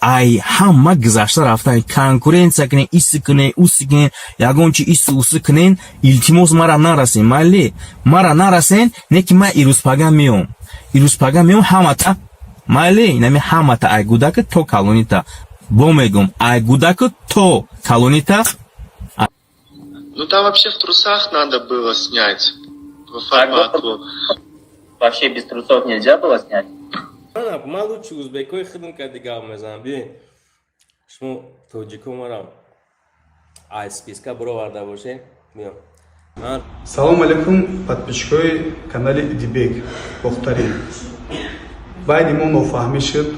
Ай ҳама гузашта рафтан, конкуренция кунен, иси кунен, уси кунен, ягон чи ису уси кунен. Илтимос, мара нарасен, майли, мара нарасен. Не ки ман ирӯзпага меом, ирӯзпага меом ҳамата, майли. Инами ҳамата, ай гудака то калонита, бо мегум, ай гудака то калонита. Ну, там вообще в трусах надо было снять. По формату. Вообще без трусов нельзя было снять? Ман лучше узбекои худам ка дигар мезанам. Бибин, шумо тоҷико мара ай списка бироварда бошед, биё ман. Салому алейкум, подписчикои канали Идибек Бохтарин. Байни мо нофаҳмӣ шуд,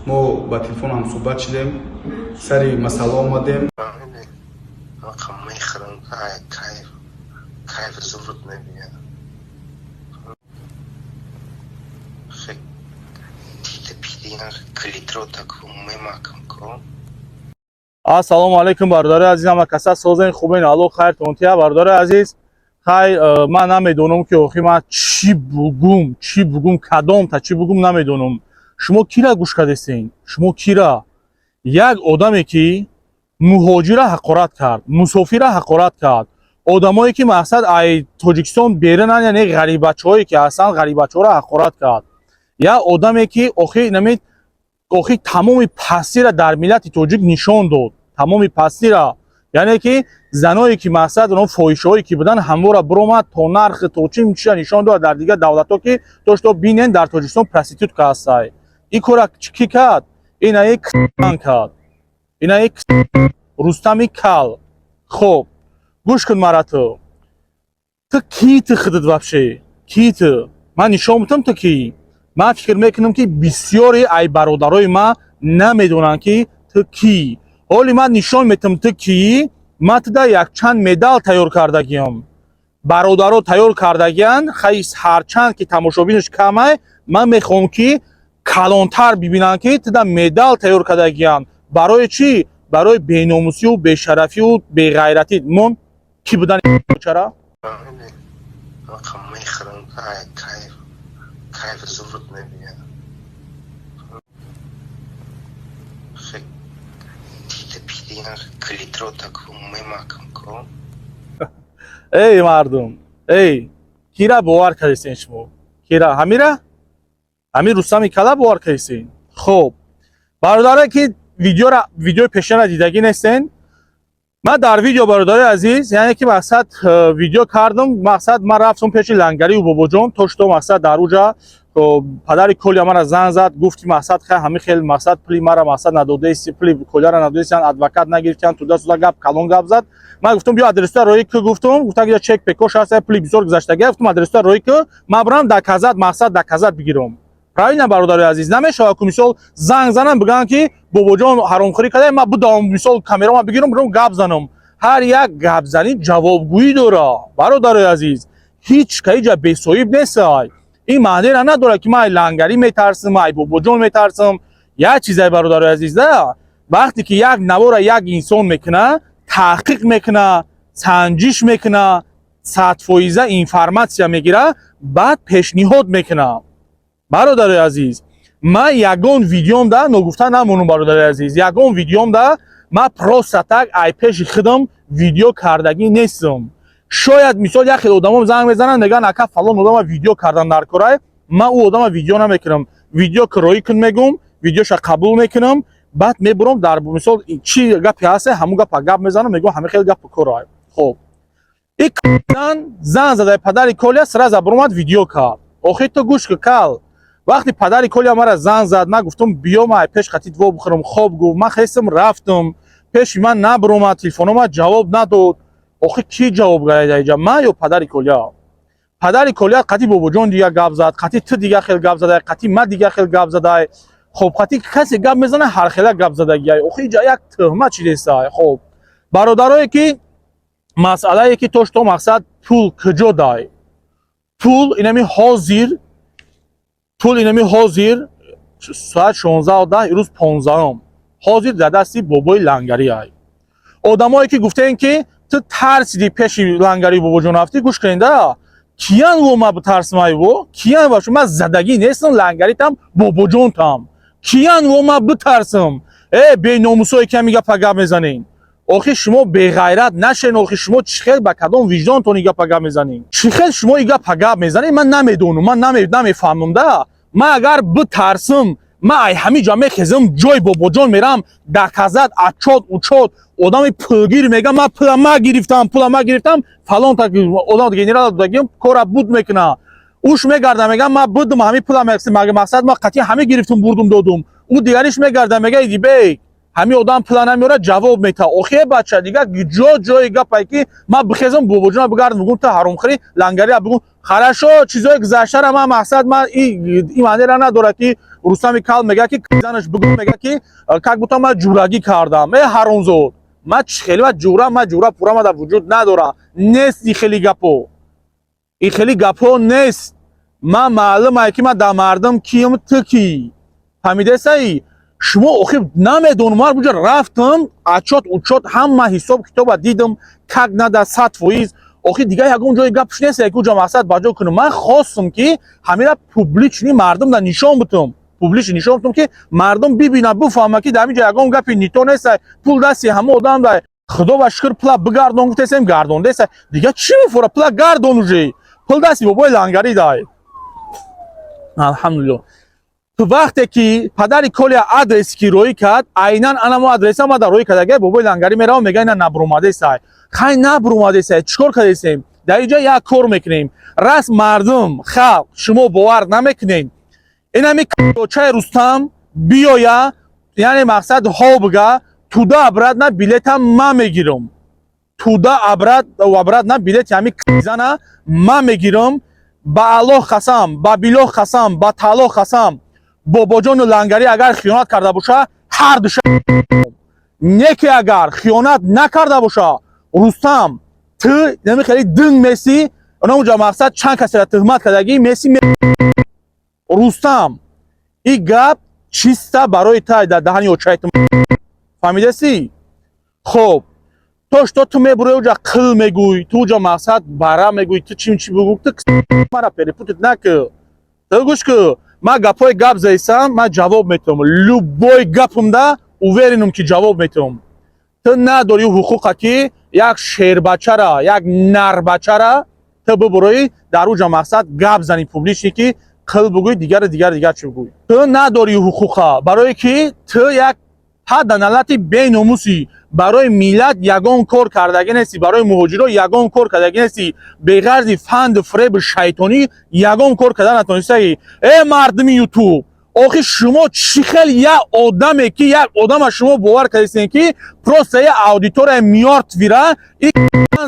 мо ба телефон ҳамсӯҳбат шудем, сари масъала омадем. Мехӯрам, ай кайф, кайф зурд мебиёд. Тита пидина клитро таку мемакам ко. Ассалому алайкум, бародари азиз, ҳама каса созен, хубен, алло хайртон тия, бародари азиз. Хай, ман намедонам, ки охи ман чӣ бугум, чӣ бугум, кадомта чӣ бугум, намедонам. Шумо кира гӯш кардестен? Шумо кира? Як одаме, ки муҳоҷира ҳақорат кард, мусофира ҳақорат кард, одамое, ки мақсад ай Тоҷикистон берунанд, яъне ғарибачаҳое, ки ҳастанд, ғарибачаҳоро ҳақорат кард. Як одаме, ки охи нами охи тамоми пастира дар миллати тоҷик нишон дод, тамоми пастира, яъне ки заное, ки мақсад оно фоҳишаҳое, ки буданд, ҳамвора биромад, то нархи, то чӣ чиа нишон дод дар дигар давлатҳо, ки то что бинен, дар Тоҷикистон проститутка ҳастай. Ин кора кӣ кард? Инаи кард, инаи Рустами Кал. Хоб, гӯш кун мара. Ту кӣ? Ту худат вообще кӣ? Ту ман нишон бутам, ту кӣ? Ман фикр мекунам, ки бисёре ай бародарои ман намедонанд, ки ту кӣ. Ҳоли ман нишон метам, ту кӣ. Ман туда якчанд медал тайёр кардагиам, бародаро тайёр кардагиянд. Хай, ҳарчанд ки тамошобинаш камай, ман мехоҳам, ки калонтар бибинанд, ки туда медал тайёр кардагиянд. Барои чӣ? Барои беномусию бешарафию беғайратӣ. Мон кӣ будани чара? Мехӯрам, ай кайф, кайф зурд мебиёд. Тита пидина клитро таку мемакам ко. Эй мардум, эй, кира бовар кардистен шумо? Кира? Ҳамира, ҳамин Рустами Кала бовар кардистен? Хуб, бародаре, ки видеора, видеои пешина дидагӣ нестен, ман дар видео, бародари азиз, яъне ки мақсад видео кардам. Мақсад, ман рафтам пеши Лангарию Бобоҷон, то что мақсад дар уҷа падари Коля мара занг зад, гуфт, ки мақсад, хай, ҳамин хел, мақсад, пули мара, мақсад, надодаисти, пули Коляра надодаистиян, адвокат нагирифтиян, туда суда гап, калон гап зад. Ман гуфтам, биё, адресута роӣ ку. Гуфтам, гуфтам, ки чек пекош ҳаст, пули бисёр гузаштага. Гуфтам, адресута роӣ ку, ман бирам доказать, мақсад, доказать бигирам. Правильно, бародари азиз, намешавад ку, мисол, занг занам, бигӯям, ки Бобоҷон ҳаромхӯрӣ карда, ман будам, мисол, камерама бигирам, бирам гап занам. Ҳар як гапзанӣ ҷавобгӯӣ дора, бародарои азиз. Ҳеҷ каиҷа бесоҳиб нестай. Ин маънеро надорад, ки ман ай Лангарӣ метарсам, ай Бобоҷон метарсам. Як чизай, бародарои азиз, да, вақте ки як навора як инсон мекуна, таҳқиқ мекуна, санҷиш мекуна, 100% информатсия мегира, баъд пешниҳод мекуна. Бародарои азиз, ман ягон видеом да ногуфта намонум. Бародарои азиз, ягон видеом да ман просто так ай пеши худам видео кардагӣ нестам. Шояд, мисол, як хел одамон занг мезананд, мегӯянд, ака, фалон одама видео кардан дар корай. Ман ӯ одама видео намекунам. Видео кироӣ кун мегӯм, видеоша қабул мекунам, баъд мебурам, дар мисол, чӣ гапе ҳаста, ҳамун гапа гап мезанам, мегӯям, ҳамин хел гапи корай. Хоб, и зан задай падари Коля сразу буромад, видео кард. Охир ту гӯш ку, кал. Вақти падари Коля мара занг зад, ман гуфтам, биё, ман пеш қатит во бихӯрам. Хоб, гуфт, ман хестам, рафтам, пеши ман набуромад, телефонома ҷавоб надод. Охир кӣ ҷавоб гарида иҷа, ман ё падари Коля? Падари Коля қати Бобоҷон дига гап зад, қати ту дига хел гап задай, қати ман дига хел гап задай. Хоб, қати касе гап мезана, ҳархела гап задагиай. Охир иҷа як тӯҳмат чидестай. Хоб, бародарое, ки масъалае, ки то что мақсад, пул куҷо дай, пул инами ҳозир, пул инами ҳозир, соат 16:10, ирӯз 15-ум, ҳозир дар дасти бобои Лангарӣ ай. Одамое, ки гуфтем, ки ту тарсиди, пеши Лангари Бобоҷон рафтӣ, гӯш кунеда, киян во ма битарсмай во? Киян ва? Ман задагӣ нестам, Лангаритам, Бобоҷонтам. Киян во ма битарсам? Э, беномусое ки ҳами гапа гап мезанен, охи шумо беғайрат нашен. Охи шумо чӣ хел, ба кадом виҷдонтон и гапа гап мезанем? Чӣ хел шумо и гапа гап мезанем? Ман намедонам, ман намефаҳмам да. Ман агар битарсам, ман ай ҳамин ҷа мехезам, ҷои Бобоҷон мерам, доказать, отчёт учёт. Одами пулгир мега: «Ман пула ма гирифтам, пула ма гирифтам». Фалон одам генерал дагим кора буд мекуна, уш мегарда, мега: «Ман будум, ҳамин пула мақсад ма қатъи ҳамин гирифтум, бурдум, додум». Ӯ дигариш мегарда, мега: «Идибек, ҳамин одам пула намеёрад, ҷавоб мета». Охи бача, дига ҷо ҷои гапае ки ман бихезам, Бобоҷона бигардам, бигум: «Ту ҳаромхӯри, лангария». Бигум: «Хорошо, чизои гузаштара ман мақсад ман ин маънеро надорад, ки Рустами кал мега, ки занаш бигум, мега, ки как будто ман ҷурагӣ кардам». Э, ҳаромзод, ман чӣ хеле ма ҷура? Ман ҷура пура ма дар вуҷуд надора, нест. И хели гапо, и хели гапҳо нест. Ман маълумае, ки ман дар мардум кием, ту кӣ, фаҳмидесаи шумо? Охи намедонам, ман буҷа рафтам, отчёт учёт, ҳама ҳисоб китоба дидам, как надо, 100%. Охи дигар ягон ҷои гапш нест, як уҷа мақсад ба ҷо кунам. Ман хостам, ки ҳамира публичный мардум да нишон битам, публичный нишон битам, ки мардум бибинад, бифаҳмад, ки дар ҳамин ҷо ягон гапи нито нест. Пул дасти ҳама одам да. Худо ба шукр, пула бигардон гуфтесем, гардондеса. Дига чӣ мефура? Пула гардон, уже пул дасти бобои лангарӣ дай, алҳамдулилло. Вақте ки падари Колия адрес ки роӣ кард, айнан анамо адреса ма дар роӣ кард. Бобои лангарӣ меравам, мега: «Ина набуромадесай». Хай, набуромадесай, чӣ кор кардесем? Дар инҷа як кор мекунем. Раст, мардум, халқ, шумо бовар намекунем. Инами чай Рустам биёя, яъне мақсад ҳо бига, туда обратно билета ма мегирам, туда обратно билети ҳами зана ма мегирам. Ба Аллоҳ қасам, ба Билоҳ қасам, ба Тааллоҳ қасам, Бобоҷону Лангарӣ агар хиёнат карда боша, ҳар душа не. Ки агар хиёнат накарда боша, Рустам, ту нами хеле динг месӣ. Онамуҷа мақсад чанд касера туҳмат кардагӣ месӣ. Рустам, и гап чиста барои тай дар даҳани очаи ту, фаҳмидасӣ? Хоб, то что ту мебурӣ, уҷа қил мегӯй, ту уҷа мақсад бара мегӯй, ту чим чи бигӯ, ту мара перепутать накӣ. Ту гӯш ку, ман гапҳои гап заисам, ман ҷавоб метавам. Любой гапумда уверен ам, ки ҷавоб метавам. Ту надорӣ ҳуқуқа, ки як шербачара, як нарбачара ту бубурӣ, дар уҷа мақсад гап зани публичный, ки қил бугӯй, дигари дигар дигар чӣ бугӯй. Ту надорӣ ҳуқуқа, барое ки ту як паданалати беномусӣ. Барои миллат ягон кор кардагӣ нестӣ, барои муҳоҷиро ягон кор кардагӣ нестӣ. Беғарзи фанду фиребу шайтонӣ ягон кор карда натонистагӣ. Э, мардуми Ютуб, охи шумо чӣ хел як одаме, ки як одама шумо бовар кардастем, ки просто як аудиторияи мёртвый ра и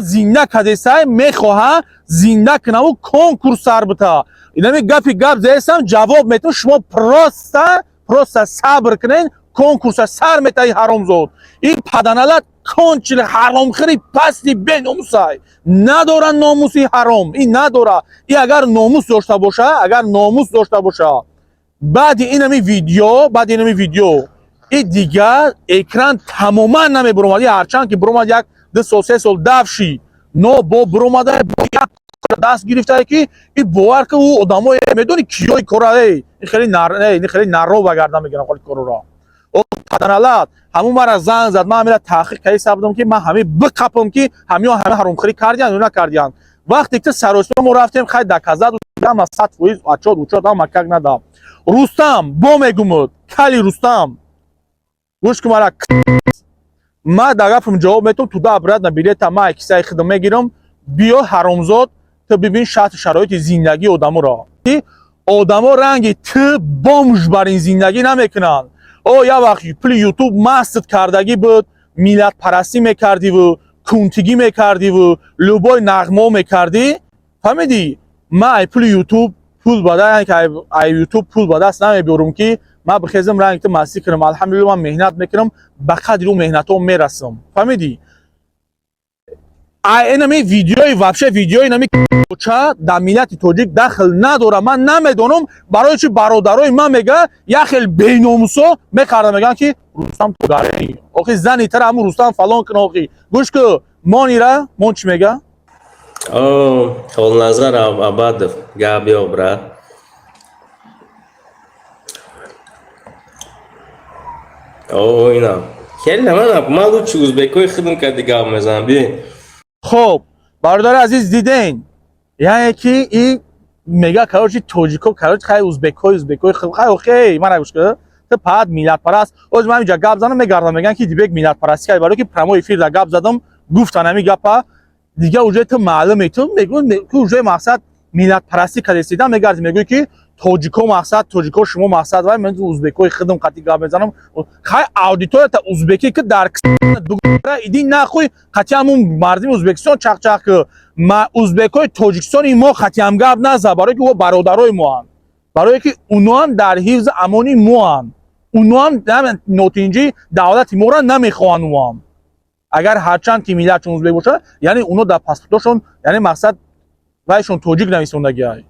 зинда кардесай, мехоҳа зинда кунаву конкурс сар бита. Инами гапи гап заесам, ҷавоб метавон. Шумо просто сабр кунед, конкурса сар метаи. Ҳаромзод, ин паданалат кончили ҳаромхӯри пасти беномусай, надора номуси ҳаром ин надора. И агар номус дошта боша, агар номус дошта боша, баъди инами видео, баъди инами видео и дигар экран тамоман намебуромад. Ҳарчанд ки буромад, як 2 сол, 3 сол даф шид, но бо буромада, бо як даст гирифтае, ки и бовар ки ӯ одамое медони киёи кора. Ин хеле ин хеле нарова гардан мегирам холи корора. Паданалат ҳамун мара занг зад, ман ҳамира таҳқиқ кардӣ сабдам, ки ман ҳами биқапам, ки ҳамиё ҳама ҳаромхӯрӣ кардиян ё накардиян. Вақте ки саросима мо рафтем, хай, доказать ама 100%, отчёт учёт ама как надам. Рустам, бо мегумуд кали Рустам, гӯш ку мара, ма дар гапам ҷавоб метавам. Туда обратно билета ма кисаи худам мегирам. Биё, ҳаромзод, ту бибин шарту шароити зиндагии одаморо. Одамо ранги ту бомж бар ин зиндагӣ намекунанд. О, як вақт пули Ютуб мастат кардагӣ буд, миллатпарастӣ мекардиву, кунтигӣ мекардиву, любой нағмо мекардӣ, фаҳмидӣ? Ман ай пули Ютуб пул ба ай Ютуб пул ба даст намебиёрам, ки ман бихезам, ранги ту мастӣ кунам. Алҳамдулилла, ман меҳнат мекунам, ба қадри ӯ меҳнатҳо мерасам, фаҳмидӣ? Инами видеои, вообще видеои инами ча дар миллати тоҷик дахл надорам. Ман намедонам, барои чи бародарои ман мега, як хел беномусо мекарда, мегӯянд, ки Рустам тугарени. Охи зани тара ҳамун Рустам фалон кун. Охи гӯш ку, монира мон чӣ мега? О, Холназар Абадов, гап ё, брат. О, ина хеле ман лучше узбекои худм кади гап мезанам, би. Хоб, бародари азиз, диден, яъне ки и мега, короче, тоҷико, короче, хай, узбекои хай. Охей, мана гӯш кар, ту паат миллатпараст. Оз ман инҷа гап занам, мегардам, меган ки Дибек миллатпарастӣ кард, барое ки прямой эфир да гап задам, гуфтан ҳами гапа. Дига уже ту маълуме, ту мегӯ, ту уже мақсад миллатпарастӣ кардестида, мегарди, мегӯӣ ки тоҷико, мақсад тоҷико, шумо мақсад вай, ман узбекои худм қатӣ гап мезанам. Хай, аудиторията узбекӣ ки дар бугара, иди нахуй, қатӣ ҳамун мардими Узбекистон чақчақ ки ма узбекои Тоҷикистони мо қатиам гап наза, барое ки о бародарои моанд, барое ки уноам дар ҳифзи амони моанд, уноам нотинҷи давлати моро намехоҳанд. Уам агар ҳарчанд ки миллатшон узбек бошад, яъне уно дар паспортошон, яъне мақсад вайшон тоҷик нависондагиай.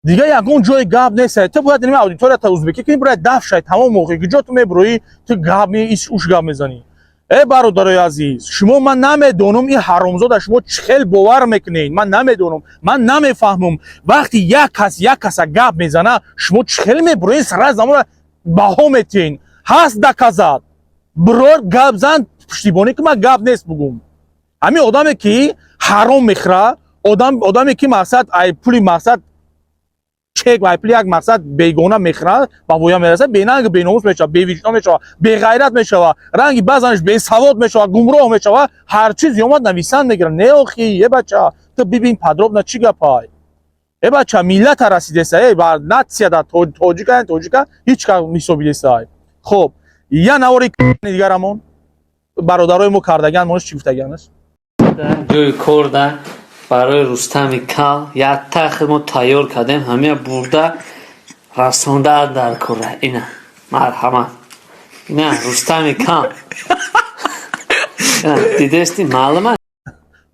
Дига ягон ҷои гап нест. Ту бояд ин аудиторията узбекӣ кунӣ, бояд даф шай, тамом. Охи куҷо ту мебуроӣ, ту гап уш гап мезанӣ. Э, бародарои азиз, шумо, ман намедонам, ин ҳаромзода шумо чӣ хел бовар мекунед, ман намедонам, ман намефаҳмам. Вақти як кас як каса гап мезана, шумо чӣ хел мебуроед, сара замона баҳо метиҳен? Ҳаст доказать, бирор гап зан, пуштибонӣ ки ман гап нест бугум. Ҳамин одаме ки ҳаром мехӯра, одам, одаме ки мақсад ай пули мақсад чек, ай пули як мақсад бегона мехӯрад, ба воя мерасад, бенанг, беномус мешавад, бевиҷдон мешавад, беғайрат мешавад, ранги баъзанаш бесавод мешавад, гумроҳ мешавад, ҳар чиз ёмад нависан мегирад. Не, охи, е бача, ту бибин подробно чӣ гапай. Э бача, миллата расидеса, э ба нация да тоҷика, тоҷика ҳеҷ кас ҳисобидесай. Хоб, я навори дигарамон, бародарои мо кардагиан, монаш чӣ гуфтагианаш? Ҷои кор да барои Рустами кал як тахт мо тайёр кардем, ҳамия бурда расонда дар кора. Ина, марҳамат, ина Рустами кал. Ина, дидести, маълума.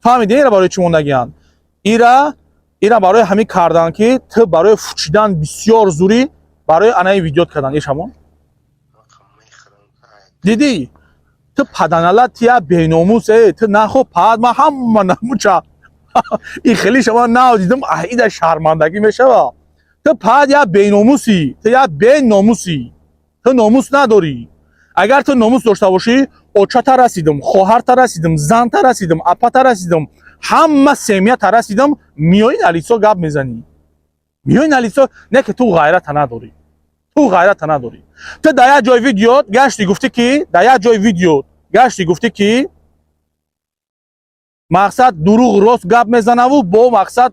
Фаҳмидӣ, ира барои чӣ мондагианд? Ира барои ҳамин кардан, ки ту барои фучидан бисёр зурӣ, барои анаи видеот кардан ишамон. Дидӣ, ту паданала тия беномус, э ту нахо пад, ман ҳама намуча и хеле шава нав дидам, аида шармандагӣ мешава. Ту пад я беномусӣ, ту я беномусӣ, ту номус надорӣ. Агар ту номус дошта бошӣ, очата расидам, хоҳарта расидам, занта расидам, апата расидам, ҳама семья та расидам, миёи на лицо гап мезанӣ, миёи на лицо. Не ки ту ғайрата надорӣ, ту ғайрата надорӣ. Ту дар як ҷои видеот гашти гуфтӣ ки, дар як ҷои видеот гашти гуфтӣ ки мақсад дурӯғ рост гап мезанаву бо мақсад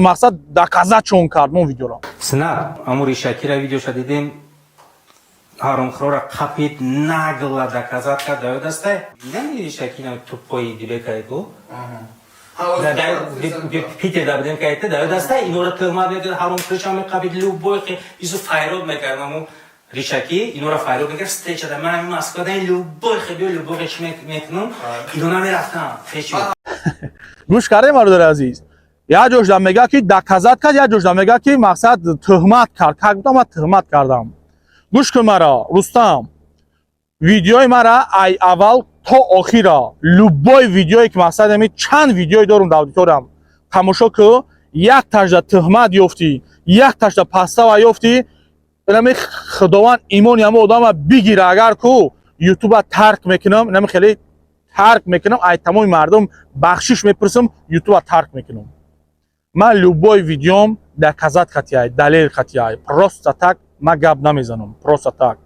мақсад доказать чон кард мон видеоро. Синат, амури Шакира видеоша дидем, ҳаромхӯрора қапид, нагло доказать кард, даё дастай. Дидани Шакина тупои дибекайку? Питер да будем кайта, даё дастай, инора тӯҳмат мекард, ҳаромхӯриша меқапид, любой ису файрод мекард, аму ришаки инора файрод мекард, встреча да ман Москва да любой хебиё, любой хечи мекунум, ино намерафтам, хечи. Гӯш кардем, бародари азиз, як ҷошда мега ки доказать кард, як ҷошда мега ки мақсад тӯҳмат кард. Как гуфтам, ман тӯҳмат кардам. Гӯш кун мара, Рустам, видеои мара ай аввал то охира, любой видеое ки мақсад ами чанд видеое дорум дар аудиториям, тамошо ку. Як тажда тӯҳмат ёфтӣ, як тажда пастава ёфтӣ, инами Худованд имони ҳама одама бигира. Агар ку Ютуба тарк мекунам, инами хеле тарк мекунам, ай тамоми мардум бахшиш мепурсам, Ютуба тарк мекунам. Ман любой видеом доказать хатиай, далел хатиай. Просто так ман гап намезанам, просто так.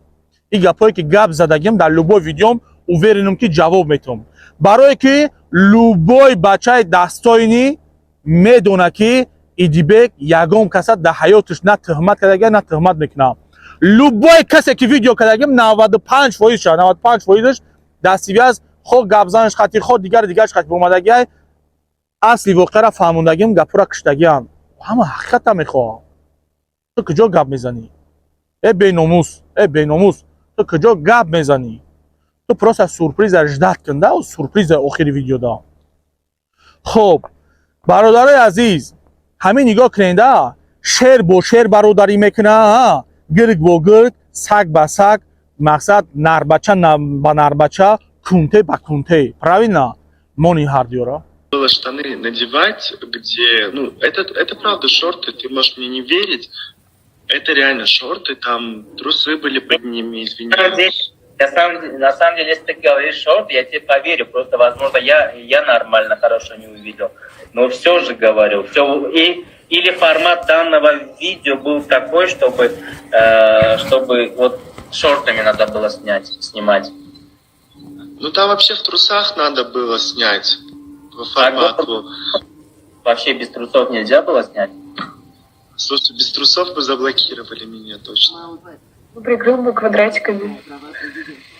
И гапое ки гап задагим дар любой видеом, уверен ам ки ҷавоб метавам, барое ки любой бачаи дастоинӣ медона ки Идибек ягон каса дар ҳаёташ на тӯҳмат кардага, на тӯҳмат мекунам. Любой касе ки видео кардагим, 95 фоизша, 95 фоизаш дастивяз, хо гапзанаш хати, хо дигар дигараш хати омадагиай, асли воқеаро фаҳмондагим, гапура киштагиам. Ҳама ҳақиқата мехоҳам. Ту куҷо гап мезанӣ, э беномус, э беномус? Ту куҷо гап мезанӣ? Ту просто сюрприза ждать кун да, сюрприза охири видеода. Хоб, бародарои азиз, ҳамин нигоҳ кунед да, шер бо шер бародарӣ мекуна, гирг бо гирг, саг ба саг, мақсад нарбача ба нарбача, кунте ба кунте. Правильно, мони ҳардиёра. Было штаны надевать, где, ну, это правда шорты, ты можешь мне не верить, это реально шорты, там трусы были под ними, извиняюсь. На самом деле, если ты говоришь шорт, я тебе поверю. Просто, возможно, я нормально, хорошо не увидел. Но все же говорю. Все, или формат данного видео был такой, чтобы вот шортами надо было снимать. Ну там вообще в трусах надо было снять. По формату. Вообще без трусов нельзя было снять? Слушай, без трусов бы заблокировали меня точно. Ну, прикрыл бы квадратиками.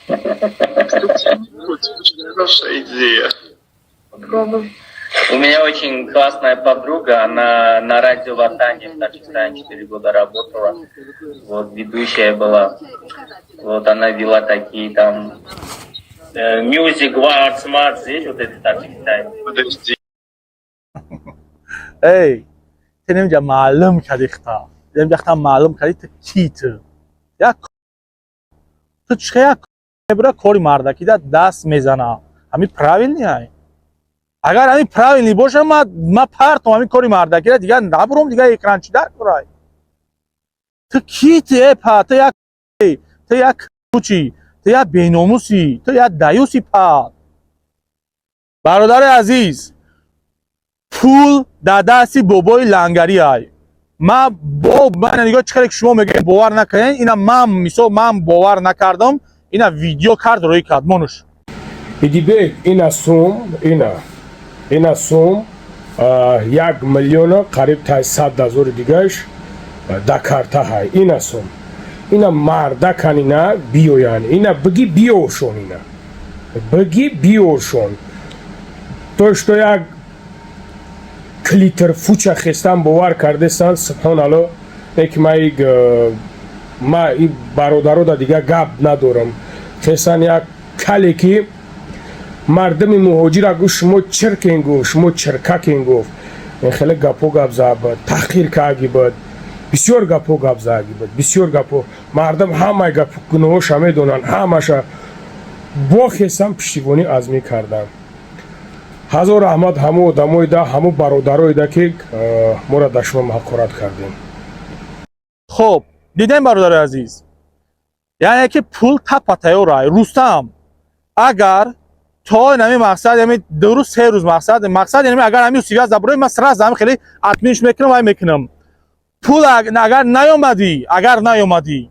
Кстати, очень хорошая идея. Попробуй. У меня очень классная подруга, она на радио Ватане в Таджикистане 4 года работала. Вот, ведущая была. Вот, она вела такие там Music Awards, Smart, здесь вот это в Таджикистане. Подожди. Эй, ту немҷа маълум кардӣ хта, немҷа хта маълум кардӣ, ту ки, ту як, ту чӣ як мебура, кори мардакида даст мезана. Ҳами правильный ай? Агар ҳами правильный боша, ма партом ҳами кори мардакида, дигар набуром, дигар экран чӣ дар курай? Ту ки, ту, э па, ту як кучи, ту як беномусӣ, ту як даюси па. Бародари азиз, пул дар дасти бобои лангарӣ ай. Ма бо ман нигоҳ, чӣ хеле ки шумо мегӯед, бовар накардем. Ина ман, мисол, ман бовар накардам, ина видео кард, рӯй кард монуш. Идибек, ина сум, ина сум, 1 миллиона қариб тай 100 000 дигаш да карта ҳай. Ина сум, ина мардакан, ина биёян, ина биги биёшон, ина биги биёшон. То что як клитер фуча хестан бовар кардесан, субҳоналло. Ки ма и бародаро да дига гап надорам. Хестан як кале ки мардуми муҳоҷира гуфт, шумо чиркен, гуфт, шумо чиркакен, гуфт. Хеле гапҳо гап зад, таҳқир карги буд, бисёр гапҳо гап задаги буд, бисёр гапҳо. Мардум ҳамаи гап гуноҳоша медонанд ҳамаша. Бо хестан пуштибонӣ аз мӣ карданд. Ҳазор раҳмат ҳаму одамои да, ҳаму бародарое да, ки моро дар шумо ҳақорат кардем. Хуб, дидем, бародари азиз, яъне ки пул тапа тайёр ай. Рустам, агар то инами мақсад, ями 2 рӯз, 3 рӯз, мақсад ями агар ҳами связь заброи, ман сразу ҳами хеле отменить мекунам, вай мекунам. Пул агар наёмадӣ, агар наёмадӣ,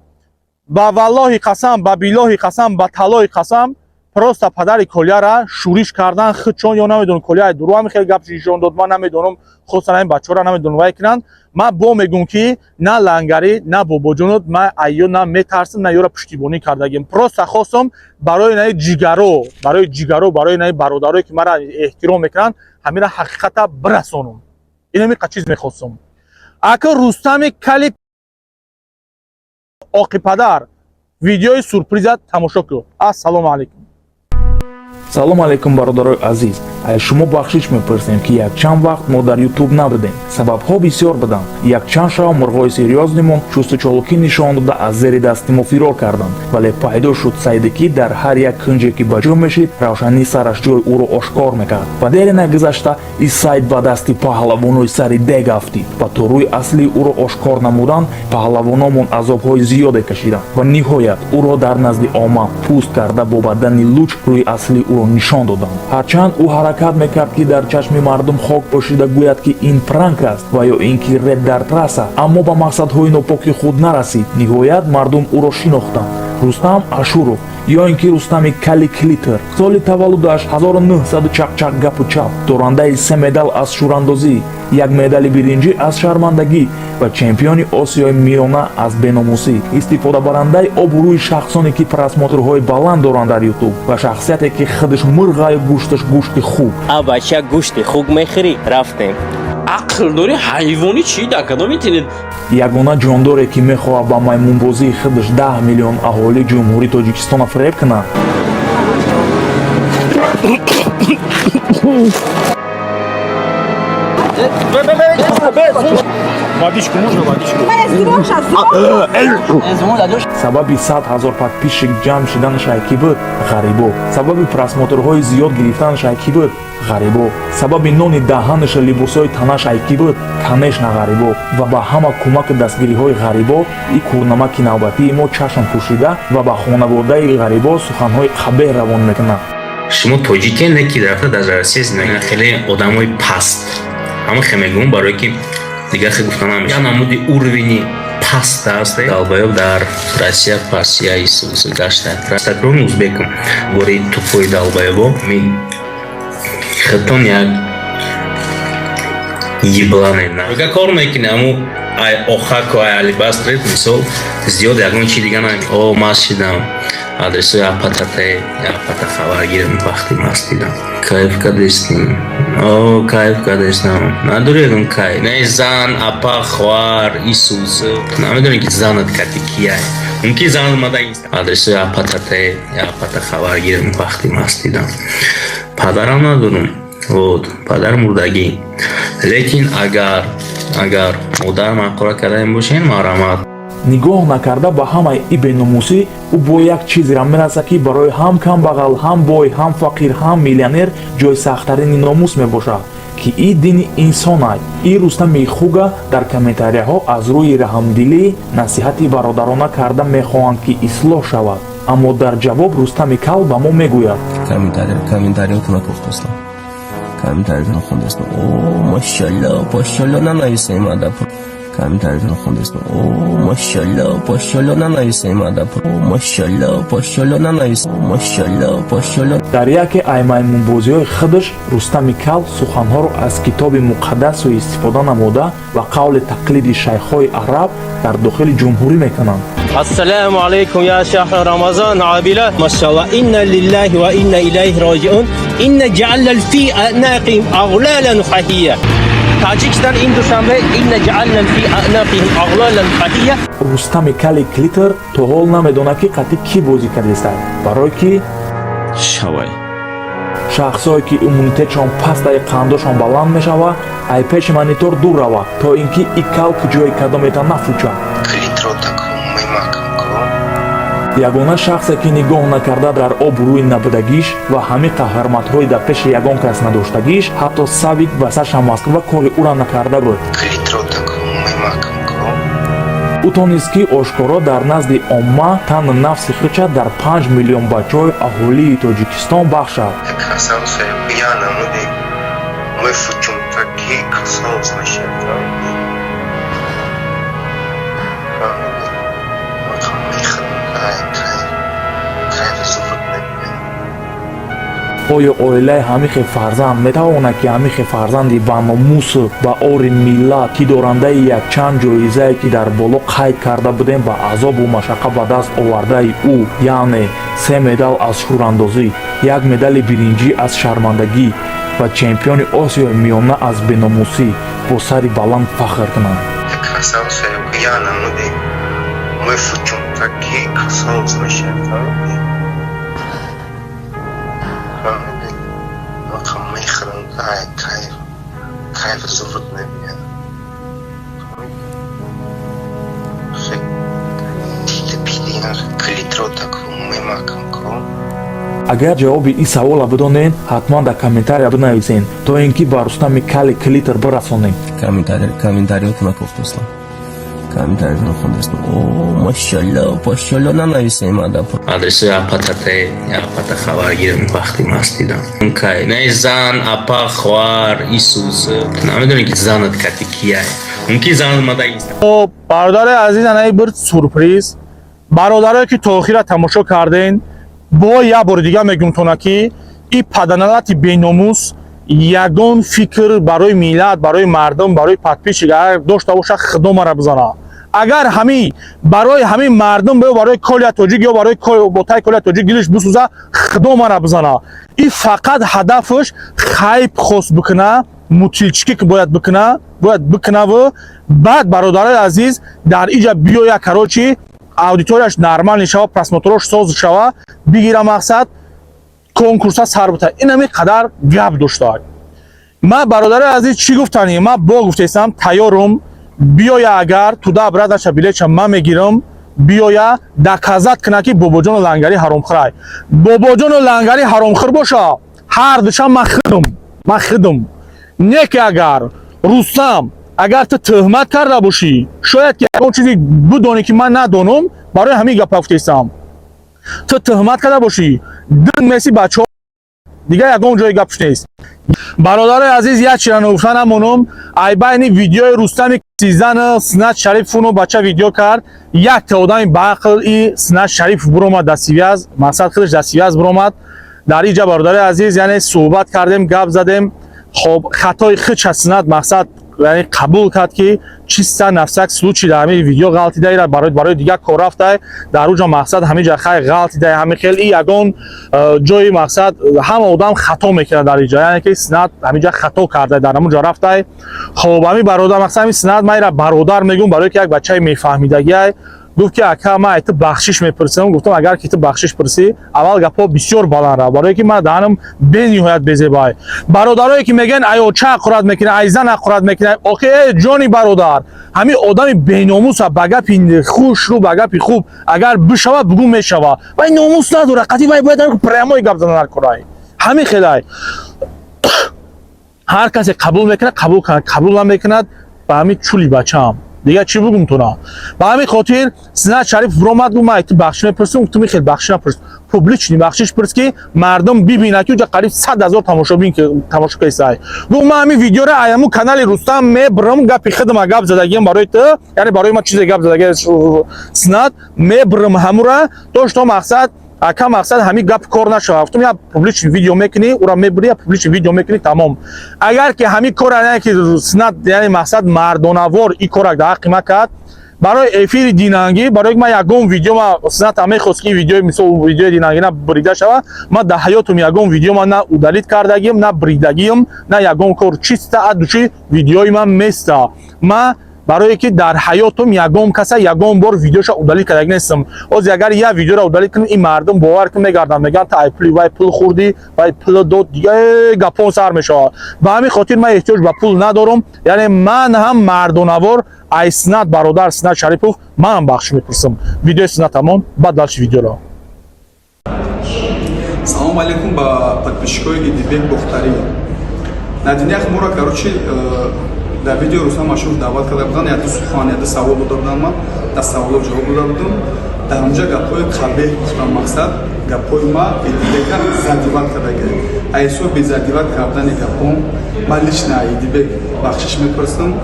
ба валлоҳи қасам, ба биллоҳи қасам, ба таллоҳи қасам, просто падари Коляра шӯриш кардан худчон ё намедонам, Коля дурӯ ҳами хеле гап нишон дод, ман намедонам, хостан ҳамин бачаҳоро намедонам вай кунанд. Ман бо мегӯм, ки на лангарӣ, на бобоҷонот, ман айё на метарсам, на ёра пуштибонӣ кардагим. Просто хостам барои наи ҷигаро, барои ҷигаро, барои наи бародарое, ки мара эҳтиром мекунанд, ҳамира ҳақиқата бирасонам. Инами қа чиз мехостам. Ака Рустами кали оқи падар, видеои сюрприза тамошо кун. Ассалому алайкум. Салом алейкум, бародарои азиз. Аз шумо бахшиш мепурсем, ки якчанд вақт мо дар Ютуб набудем. Сабабҳо бисёр буданд. Якчанд шав мурғҳои серьёзный мон чусту чолукӣ нишон дода, аз зери дасти мо фирор карданд, вале пайдо шуд сайде, ки дар ҳар як кунҷе ки ба ҷо мешид, равшании сараш ҷои ӯро ошкор мекард. Ва дере нагузашта ин сайд ба дасти паҳлавонои сари дег афтид ва то рӯи аслии ӯро ошкор намуданд, паҳлавономон азобҳои зиёде кашиданд ва ниҳоят ӯро дар назди омма пӯст карда, бо бадани луч рӯи аслии ӯро нишон доданд. Ҳарчанд ӯ ҳаракат мекард, ки дар чашми мардум хок пошида гӯяд, ки ин пранк аст ва ё ин ки реп дар трасса, аммо ба мақсадҳои нопоки худ нарасид. Ниҳоят мардум ӯро шинохтанд: Рустам Ашуров ё ин ки Рустами Кали Клитер, соли таваллудаш 1900 чақчақ гапу чап, дорандаи се медал аз шӯрандозӣ, як медали биринҷӣ аз шармандагӣ ва чемпиони Осиёи Миёна аз беномусӣ, истифодабарандаи обрӯи шахсоне, ки просмотр ҳои баланд доранд дар Ютуб, ва шахсияте, ки худаш мурғаю гӯшташ гӯшти хук. А бача, гӯшти хук мехӯрӣ? Рафтем. Ақл дорӣ, ҳайвонӣ чӣ? Дар кадом интернет? Ягона ҷондоре, ки мехоҳад ба маймунбозии худаш 10 миллион аҳолии Ҷумҳурии Тоҷикистонро фиреб кунад. Водичку можно, водичку? Сабаби 100 000 подписчик ҷамъ шиданаш ки буд? Ғарибо. Сабаби просмотрҳои зиёд гирифтанаш ки буд? Ғарибо. Сабаби нони даҳанаша, либосҳои танаш ки буд? Конечно, ғарибо. Ва ба ҳама кӯмаку дастгириҳои ғарибо и курнамаки навбатии мо чашм пӯшида ва ба хонаводаи ғарибо суханҳои қабеҳ равон мекунад. Шумо тоҷикен, не ки рафта дар Россия зиндагӣ, хеле одамои паст. Ҳама хе мегӯм, барое ки дигар хе гуфта намешавад. Я намуди уровени паст аст. Долбоёб дар Россия пасия исус гашта. Кроме узбекам, бори тупой долбоёбо ми хитон як еблане на. Га кор мекунӣ, аму ай охаку ай алибастрет, мисол, зиёд ягон чи дига нами. О, маст шидам. Адресои апатате, апата хабар гирем вақти маст дидам. Кайф кардестим. О, кайф кардестам. Надори ягон кайф. Не зан, апа, хоҳар, исус. Намедонӣ ки занат кати кияй. Мумкин зан омада адресои апатате, апата хабар гирем вақти маст дидам. Падарам надорум. Вот, падар мурдагӣ. Лекин агар модар мақора кардаем бошен, марҳамат. Нигоҳ накарда ба ҳамаи и беномусӣ, ӯ бо як чизеро мерасад, ки барои ҳам камбағал, ҳам бой, ҳам фақир, ҳам миллионер ҷои сахттарини номус мебошад, ки и дини инсон ай. И Рустами Хуга дар комментарияҳо аз рӯи раҳмдилӣ насиҳати бародарона карда мехоҳанд, ки ислоҳ шавад, аммо дар ҷавоб Рустами Кал ба мо мегӯяд: Комментариотона кофтастам, комментариотона хондастам. О, машалло, пошалло нанависем адаб. Комментариотона хондастам. О, машалло, пошалло нанависем адаб. О, машалло, пошалло нанависем. Машалло, пошалло. Дар яке ай маймунбозиҳои худаш Рустами Кал суханҳоро аз китоби муқаддас суистифода намуда ва қавли тақлиди шайхҳои араб дар дохили ҷумҳурӣ мекунанд. Ассалому алайкум, я шахр Рамазан, абила. Машаллах. Инна лиллахи ва инна илайхи рожиун. Инна ҷаална фи аънақихим ағлалан фаҳия. Таджикистан ин Душанбе, инна ҷаална фи аънақихим ағлалан фаҳия. Рустами Кали Клитер то ҳол намедонад, ки қатъи кӣ бозӣ кардааст, барое ки шавай. Шахсое ки иммунитетшон пастаи қандошон баланд мешавад, ай пеши монитор дур рава, то ин ки и кал куҷои кадомета нафучад. Ягона шахсе, ки нигоҳ накарда дар обрӯи набудагиш ва ҳамин қаҳарматҳои дар пеши ягон кас надоштагиш, ҳатто Савик ва Саша Москва кори ӯра накарда буд. Ӯ тонист, ки ошкоро дар назди омма тану нафси худша дар 5 миллион бачаҳои аҳолии Тоҷикистон бахшад. Оё оилаи ҳамихе фарзанд метавонад, ки ҳамихе фарзанди баномусу ба ори миллат, ки дорандаи якчанд ҷоизае, ки дар боло қайд карда будем, ба азобу машаққат ба даст овардаи ӯ, яъне се медал аз шӯрандозӣ, як медали биринҷӣ аз шармандагӣ ва чемпиони Осиёи Миёна аз беномусӣ, бо сари баланд фахр кунанд? Агар ҷавоби ин савола бидонед, ҳатман дар комментария бинависед, то ин ки ба Рустами Кали Клитер бирасонем. Комментариотона кофтастам, комментариотона хондастам. О, машалло, пошалло нанависем адаб. Адресои апатате, апата хабар гирем вақти маст дидам. Кай не зан, апа, хоҳар, исус. Намедонӣ, ки занат кати кияй. Мумкин зан омада. Хоб, бародари азиз, анаи бир сюрприз. Бародарое, ки то охира тамошо карден, бо як бори дига мегумтона, ки и паданалати беномус ягон фикр барои миллат, барои мардум, барои подписчик агар дошта боша, худо мара бизана. Агар ҳамин барои ҳамин мардум ё барои Колия Тоҷик ё барои ботаи Колия Тоҷик дилиш бисӯза, худо мара бизана. И фақат ҳадафаш хайп хост бикуна, мутилчикӣ ки бояд бикуна, бояд бикунаву баъд, бародарои азиз, дар иҷа биёя, короче, аудиторияш нормал шава, просмотрош соз шава, бигира, мақсад конкурса сар бута. Ин ҳами қадар гап дошта. Ман, бародарои азиз, чӣ гуфтанӣ? Ман бо гуфтаистам, тайёрум. Биёя, агар туда обратно ша билетша ман мегирам, биёя доказать кунад, ки Бобоҷону Лангари ҳаромхӯрай. Бобоҷону Лангари ҳаромхӯр боша, ҳар душа ман худам, ман худам. Не ки агар Рустам, агар ту тӯҳмат карда бошӣ, шояд ки ягон чизе бидонӣ, ки ман надонам, барои ҳамин гапа гуфтестам. Ту тӯҳмат карда бошӣ, дин меси бачаҳо, дигар ягон ҷои гапш нест. Бародарои азиз, як чира ногуфта намонам. Ай байни видеои Рустами Сизан Синат Шарифуну бача видео кард, якта одами баақл и Синат Шариф буромад дар связь, мақсад худаш дар связь буромад. Дар инҷа, бародарои азиз, яъне суҳбат кардем, гап задем. Хоб, хатои худша Синат, мақсад, яъне қабул кард, ки чиста на всякий случай дар ҳамин видео ғалтида, ира барои дигар кор рафтай дар уҷа, мақсад, ҳамин ҷа хай ғалтида, ҳамин хел и ягон ҷои, мақсад, ҳама одам хато мекунад дар инҷа, яъне ки Синат ҳамин ҷа хато карда, дар ҳамун ҷо рафтай. Хоб, ҳамин бародар, мақсад, ҳамин Синат, ман ира бародар мегӯм, барое ки як бачаи мефаҳмидагиай. Гуфт, ки ака, ман ай ту бахшиш мепурсам. Гуфтам, агар ки ту бахшиш пурсӣ, аввал гапҳо бисёр баланд рафт, барое ки ман даҳанам бениҳоят безебай. Бародарое ки мегӯянд, ай оча ақурат мекунад, ай зан ақурат мекунад, охи, э ҷони бародар, ҳамин одами беномуса ба гапи хушрӯ, ба гапи хуб агар бишава, бугӯ мешава. Вай номус надорад, қатъи вай бояд прямой гап зана накунай. Ҳамин хелай ҳар касе қабул мекунад, қабул кунад, қабул намекунад, ба ҳамин чули бачаам, дигар чӣ бугум туна? Ба ҳамин хотир Синат Шариф буромад, гуфт, ман ту бахшиш мепурсам. Ту мехел бахшиш напурс, публичный бахшиш пурс, ки мардум бибинад, ки уҷа қариб 100 000 тамошобин тамошо кесай. Гуфт, ман ҳамин видеоро аяму канали Рустам мебурам, гапи худама гап задагиам барои ту, яъне барои ман чизе гап задаги Синат, мебурам ҳамура, то что мақсад, ака, мақсад, ҳамин гап кор нашава. Гуфтам, я публичный видео мекунӣ, ура мебурӣ, я публичный видео мекунӣ, тамом. Агар ки ҳамин кора, яъне ки Синат, яъне мақсад, мардонавор и кора дар ҳаққи ман кард барои эфири динангӣ, барои ман ягон видео, ма Синат ҳам мехост, ки видеои, мисол, видеои динангӣ на бурида шава. Ман дар ҳаётум ягон видео ман на удалить кардагиам, на бридагиам, на ягон кор, чиста от души видеои ман места. Ман барое ки дар ҳаётум ягон каса ягон бор видеоша удалить кардаги нестам. Ҳозир агар як видеоро удалить кунам, ин мардум, бовар кун, мегарданд, мегӯянд, та ай пули вай пул хӯрдӣ, вай пул дод, дига гапон сар мешавад. Ба ҳамин хотир ман эҳтиёҷ ба пул надорам. Яъне ман ҳам мардонавор ай Синат, бародар Синат Шарипов, манам бахшиш мепурсам. Видеои Синат тамом, баъд дальше видеоро. Салому алейкум ба подписчикои Идибек Бохтарӣ. На днях мора, короче, дар видео Рустам Машуров даъват карда буданд, яду сухан, яду савол дода буданд, ман дар саволо ҷавоб дода будам. Дар ҳамҷа гапҳои қабеҳ гуфтам, мақсад, гапҳои ма Идибека задевать кардаги. Ҳисоби задевать кардани гапҳом ман лично Идибек бахшиш мепурсам.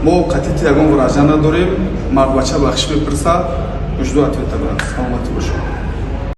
Мо қатъити ягон вражда надорем, мардбача бахшиш мепурса. Жду ответа, брат. Саломатӣ бошед.